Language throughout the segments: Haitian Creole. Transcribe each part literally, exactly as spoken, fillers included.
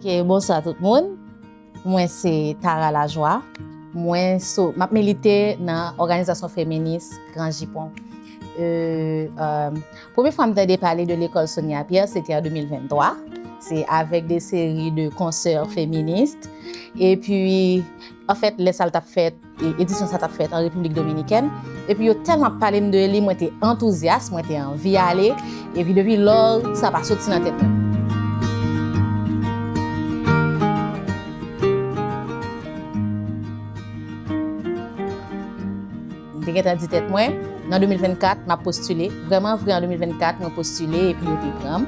Ok, bonswa tout moun. Mwen se Tara Lajoie. Mwen sou, m ap milite nan òganizasyon feminis Gran Jipon. E, e, premye fwa m tande pale de lekòl Sonia Pierre, se te an de mil venntwa. Se avèk de seri de konsè feminis. Epi, anfèt, lè sa l t ap fèt, e, edisyon sa t ap fèt an Repiblik Dominikèn. Epi yo tèlman ap pale m de li, mwen te antouzyas, mwen te anvi ale. Epi depi lò, sa pa soti nan tèt mwen. M te gentan di tèt mwen, nan de mil vennkat, m ap postile. Vrèman vre, an de mil vennkat, mwen postile, epi yo te pran m.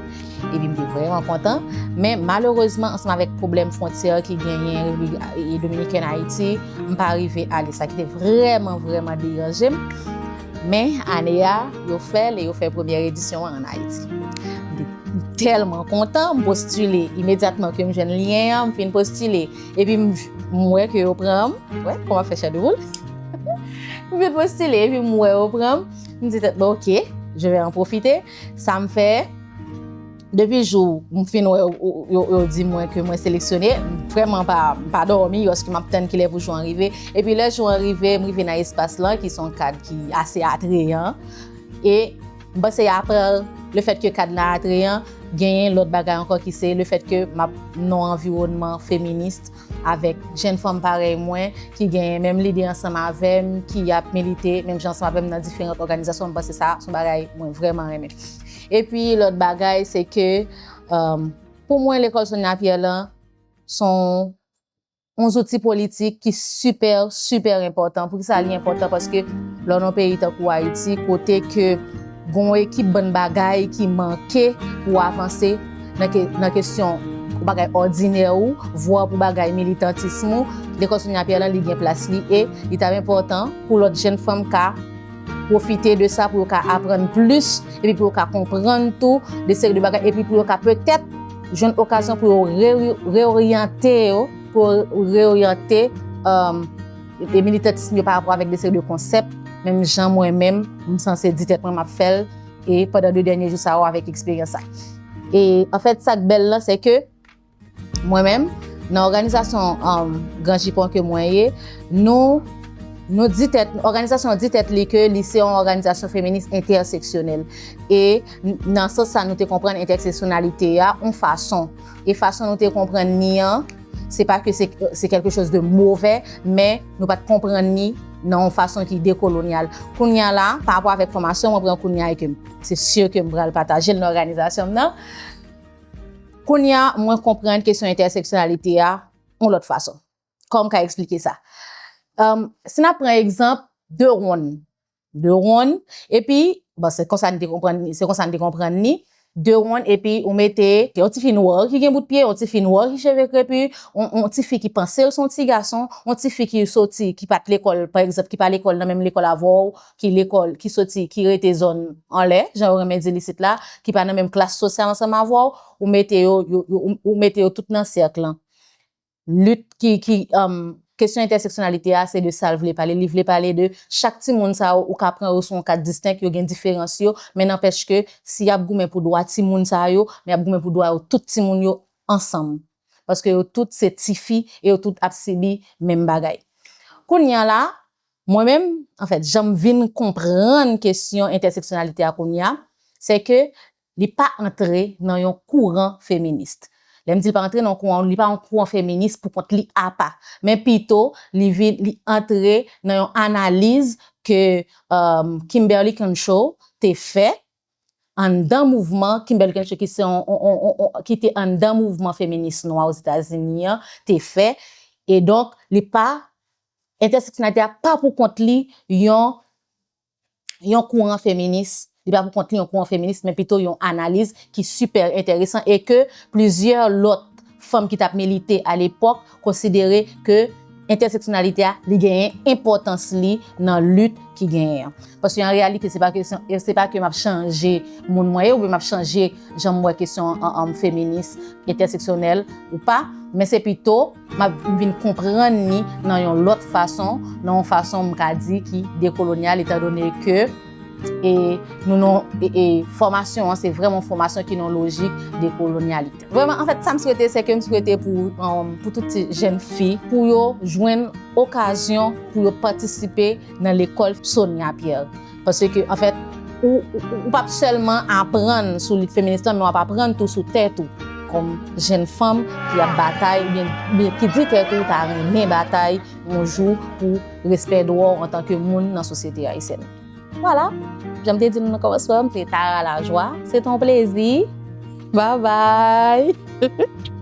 Epi m te vrèman kontan. Men malerezman, ansanm avèk pwoblèm fwontyè ki genyen Repiblik, e, Dominikèn Ayiti, m pa rive ale. Sa ki te vrèman, vrèman deranje m. Men ane a, yo fè l e yo fè premyè edisyon an ann Ayiti. M te tèlman kontan, m postile imedyatman ke m jwenn lyen an, m fin postile. Epi m, m wè ke yo pran m. Wè, kòman fè chè de poul? M fin postile, epi m wè yo pran m. M di tèt mwen, ok, je vais en profiter. Sa m fè, depi jou m fin wè yo, yo, yo di mwen ke mwen seleksyone, m vrèman pa, m pa dòmi, paske m ap tann kilè pou jou an rive. Epi lè jou an rive, m rive nan espas lan, ki se yon kad ki ase atreyan. E m panse apre lefèt ke kad la atreyan, genyen lòt bagay ankò ki se lefèt ke m ap nan yon anviwònman feminis avèk jèn fanm parèy mwen ki genyen menm lide ansanm avè m, ki ap milite menm jan ansanm avè m nan diferan òganizasyon. M panse sa se yon bagay mwen vrèman renmen. Epi lòt bagay, se ke, um, pou mwen, lekòl Sonia Pierre lan, se yon yon zouti politik ki sipè, sipè enpòtan. Poukisa li enpòtan? Paske lè w nan yon peyi tankou Ayiti, kote ke gen yon ekip bann bagay ki manke pou avanse nan ke-, nan kesyon bagay òdinè ou, vwa pou bagay militantism ou, lekòl Sonia Pierre lan, li gen plas li e li ta enpòtan pou lòt jèn fanm ka pwofite de sa pou yo ka aprann plis, epi pou yo ka konprann tou de seri de bagay, epi pou yo ka petèt jwenn okazyon pou yo re-, reoryante yo, pou yo reoryante, um, e militantism yo pa rapò avèk de seri de konsèp, menm jan mwen menm, m sanse di tèt mwen m ap fè l, e pandan de dènye jou sa yo avèk eksperyans sa. E anfèt, sa k bèl lan, se ke mwen menm, nan òganizasyon, um, Gran Jipon ke mwen ye, nou, nou di tèt, òganizasyon an di tèt li ke li se yon òganizasyon feminis entèseksyonèl. E n-, nan sans sa, nou te konprann entèseksyonalite a yon fason. E fason nou te konprann ni an, se pa ke se, se quelque chose de mauvais, men nou pa t konprann ni nan yon fason ki dekolonyal. Kounye a la, pa rapò avèk fòmasyon mwen pran kounye a e ke m, se si ke m pral pataje l nan òganizasyon m nan. Kounye a, mwen konprann kesyon entèseksyonalite a yon lòt fason. Kòman m ka eksplike sa? Um, si n ap pran egzanp de wonn. De wonn, epi, bon, se konsa n te konprann ni, se konsa n te konprann ni. De wonn, epi ou mete yon tifi nwè ki gen bout pye, yon tifi nwè ki cheve krepi, yon, yon tifi ki panse l se yon ti gason, yon tifi ki soti, ki pa t lekòl, pa egzanp, ki pa lekòl nan menm lekòl avè w, ki lekòl, ki soti, ki rete zòn anlè, jan yo renmen di l isit la, ki pa nan menm klas sosyal ansanm avè w, ou mete yo, yo, yo, ou, ou mete yo tout nan sèk lan. Lit ki, ki, um, kesyon entèseksyonalite a, se de sa l vle pale. Li vle pale de chak timoun sa yo, ou ka pran yo sou yon kad distenk, yo gen diferans yo, men nanpèch ke si y ap goumen pou dwa timoun sa yo, men y ap goumen pou dwa yo tout timoun yo ansanm. Paske yo tout se tifi e yo tout ap sibi menm bagay. Kounye a la, mwen menm, anfèt, jan m vin konprann kesyon entèseksyonalite a kounye a, se ke li pa antre nan yon kouran feminis. Lè m di l pa antre nan yon kouran, li pa yon kouran feminis pou kont li apa. Men pito, li vin, li antre nan yon analiz ke, um, Kimberly Crenshaw te fè anndan mouvman, Kimberly Crenshaw ki se yon, yon, yon, yon, yon, ki te anndan mouvman feminis nwa Ozetazini an, te fè. E donk, li pa, entèseksyonalite a pa pou kont li yon, yon kouran feminis, li pa pou kont li yon kouran feminis, men pito yon analiz ki sipè enteresan e ke plizyè lòt fanm ki t ap milite alepòk konsidere ke entèseksyonalite a, li genyen enpòtans li nan lit ki genyen an. Paske an reyalite, se pa ke, se pa ke m ap chanje moun mwen ye, oubyen m ap chanje jan m wè kesyon an, an, feminis, entèseksyonèl ou pa, men se pito m ap vin konprann ni nan yon lòt fason, nan yon fason m ka di ki dekolonyal, etandone ke e nou nan e, e fòmasyon an, se vrèman yon fòmasyon ki nan lojik dekolonyalite. Vrèman, anfèt, sa m swete, se ke m swete pou, um, pou tout ti jèn fi, pou yo jwenn okazyon pou yo patisipe nan lekòl Sonia Pierre. Paske, anfèt, ou, ou, ou p ap sèlman aprann sou lit feminis lan, men w ap aprann tou sou tèt ou, kòm jèn fanm ki ap batay, oubyen, oubyen ki di tèt ou ta renmen batay yon jou pou respè dwa w antanke moun nan sosyete ayisyèn. Vwala, jan m te di nou nan kòmansman, m se Tara Lajoie. Se te yon plezi. Bye bye!